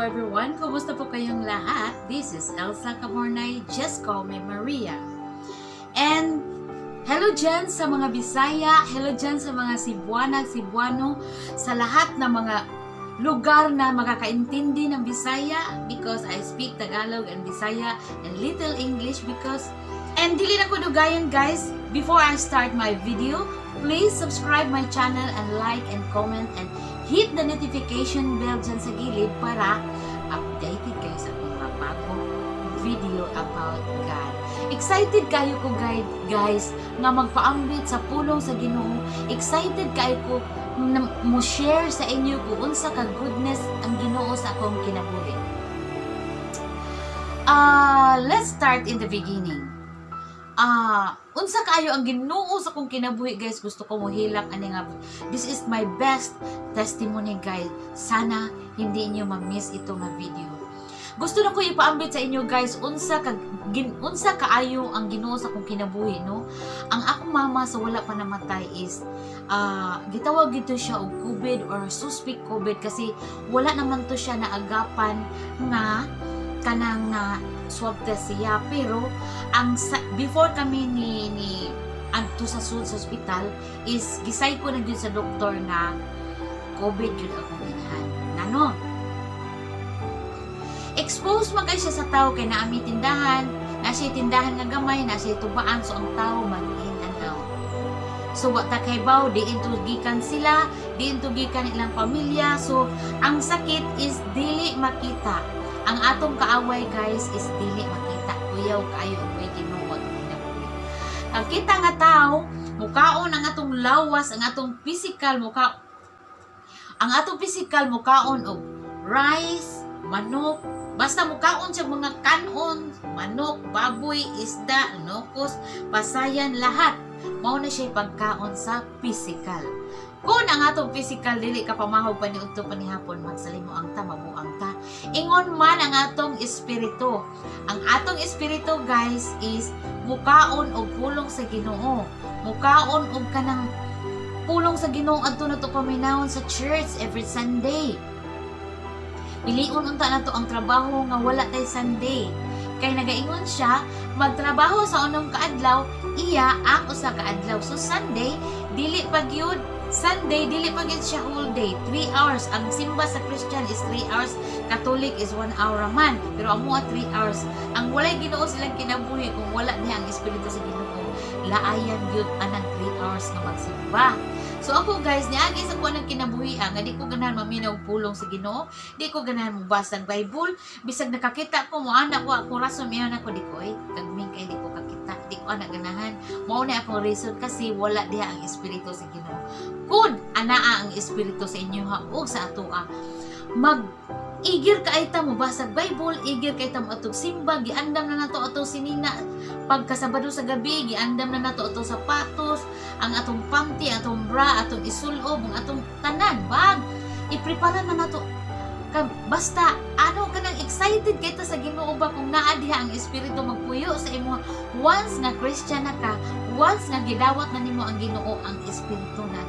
Everyone! Kumusta po kayong lahat? This is Elsa Cabornay, just call me Maria. And hello dyan sa mga Bisaya, hello dyan sa mga Cebuana, Cebuano, sa lahat ng mga lugar na makakaintindi ng Bisaya because I speak Tagalog and Bisaya and little English because. And dili na ko dugayon, guys. Before I start my video, please subscribe my channel and like and comment and hit the notification bell dyan sa gilid para updated kayo sa akong mga bagong video about God. Excited kayo ko, guys, nga magpaambit sa pulong sa Ginoo. Excited kayo ko na mo share sa inyo kung unsa ka goodness ang Ginoo sa akong kinabuhi. Let's start in the beginning. Unsa kaayo ang Ginoo sa akong kinabuhi, guys. Gusto ko mohilak ani nga this is my best testimony, guys. Sana hindi niyo ma-miss ito nga video. Gusto na ko ipaambit sa inyo, guys, unsa kaayo ang Ginoo sa akong kinabuhi, no. Ang akong mama sa wala pa namatay is gitawag gito siya og COVID or suspect COVID kasi wala naman to siya naagapan nga kanang na swab test siya, pero ang sa, before kami ni adto sa sud sa ospital is gisay ko na gyud sa doktor nga COVID gyud akong inahan ngano expose man kay siya sa tao kay naa mi tindahan, na siya tindahan nga gamay, na siya tubaan, so ang tao mag in and out. So wa ta kaybaw diin to gikan sila, diin to gikan ilang pamilya. So ang sakit is dili makita. Ang atong kaaway, guys, is dili makita. Kuyaw kaayo og way Ginoo atong kinabuhi. Ang kita nga tao, mukaon ang atong lawas, ang atong physical muka ang atong physical mukaon og rice, manok, basta mukaon siya mga kanon, manok, baboy, isda, nokos, pasayan, lahat. Mao na siya pagkaon sa physical. Kung ang atong physical dili ka pamahog pa ni udto pa ni hapon, magsalimuang ta, mabuang ta. Ingon man ang atong espiritu. Ang atong espiritu, guys, is mukaon og pulong sa Ginoo. Mukaon og kanang pulong sa Ginoo adto na to paminawon sa church every Sunday. Pilion unta nato ang trabaho nga wala tay Sunday. Kay nagaingon siya, magtrabaho sa unom ka adlaw, iya ang usa ka adlaw. So Sunday, dili pa gyud Sunday, dili pa gyud siya whole day. 3 hours. Ang simba sa Christian is 3 hours. Catholic is 1 hour man. Pero amo 3 hours. Ang walay Ginoo silang kinabuhi, kung wala niya ang espiritu sa Ginoo, laayan gyud anang 3 hours nga magsimba. So ako, guys, niagi sa kuan ng kinabuhi nga di ko ganahan maminaw og pulong sa Ginoo, di ko ganahan mobasa og Bible, bisag nakakita ko mo ana ko ako rason miyan ako di ko ay kagming kay di ko kakita, di ko ana ganahan. Mao na akong reason kasi wala diha ang espiritu sa Ginoo. Kun anaa ang espiritu sa inyo ha ug sa atoa, mag eager kay ta mo basag Bible, eager kay ta mo atog simba, giandam na nato atong sinina pagka Sabado sa gabi, giandam na nato atong sapatos, ang atong panty, atong bra, atong isulob, ang atong tanan, bag. Iprepara na nato. Ka, basta ano ka nang excited kay ta sa Ginoo ba kung naa diha ang espiritu magpuyo sa imo. Once nga Christian na ka, once nga gidawat na nimo ang Ginoo, ang espiritu na.